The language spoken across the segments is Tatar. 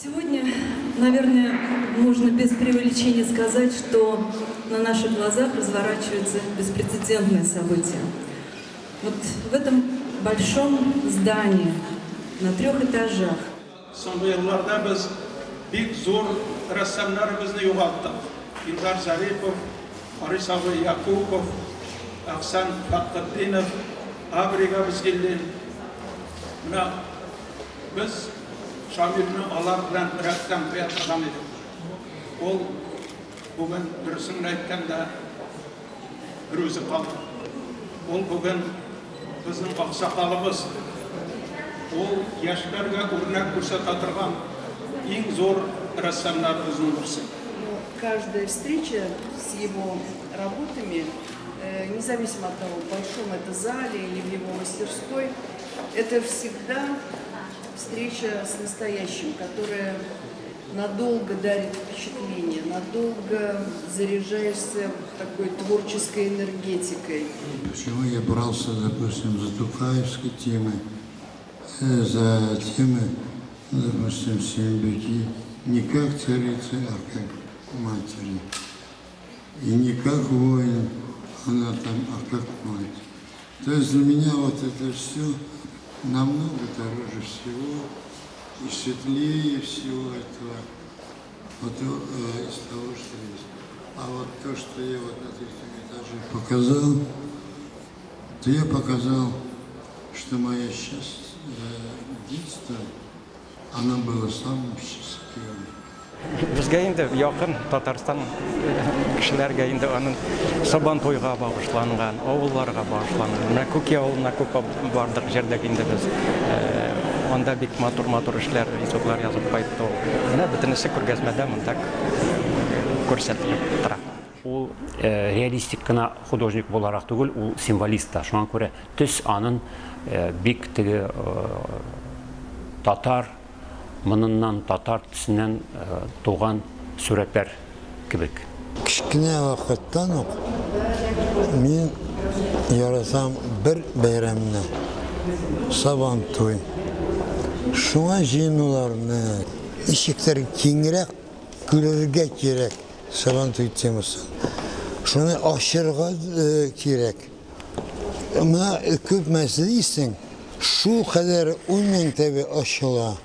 Сегодня, наверное, можно без преувеличения сказать, что на наших глазах разворачиваются беспрецедентные события. Вот в этом большом здании на трех этажах. Соңгы елларда без бик зур рәссамнарыбызны югалттык. Илдар Зарипов, Харис абый Якупов, Әхсән Фәтхетдинов, Абрига Безгиллин. Менә без Шамилне алар белән рәттән куя торган идек. Ул бүген, дөресен генә әйткәндә, берүзе калды. Ул бүген безнең аксакалыбыз. Ул яшьләргә үрнәк күрсәтә торган иң зур рәссамнарыбызның берсе. Каждая встреча с его работами, независимо от того, в большом это зале или в его мастерской, это всегда встреча с настоящим, которая надолго дарит впечатление, надолго заряжаешься такой творческой энергетикой. Почему я брался, допустим, за тукаевские темы, за темы, допустим, Сююмбики, не как царицы, а как матери. И не как воин она там, а как мать. То есть для меня вот это все намного дороже всего и светлее всего этого, вот, из того, что есть. А вот то, что я вот на третьем этаже показал, то я показал, что мое счастье, детство, оно было самым счастливым. Безгә инде якын Татарстан кешеләргә инде аның Сабантуйга багышланган, авылларга багышланган. Менә Күки авылына күп бардык җирдәк инде без. Анда бик матур-матур эшләр, этюдлар язып кайтты ул. Менә бөтенесе күргәзмәдә монда күрсәтелеп тора. Ул реалистик кына художник буларак түгел, ул символист та. Шуңа күрә төс аның бик теге татар моныннан, татар төсеннән туган сурәтләр кебек. Кечкенә вакыттан ук мин яратам бер бәйрәмне, Сабантуй. Шуңа җыенуларны ничектер киңрәк күрергә кирәк Сабантуй темасын. Шуны ачырга кирәк. Менә күп мәсьәлә дисең, шул кадәр ун мең тәбе ачыла.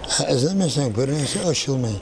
Ә эзләмәсәң, бер нәрсә ачылмый.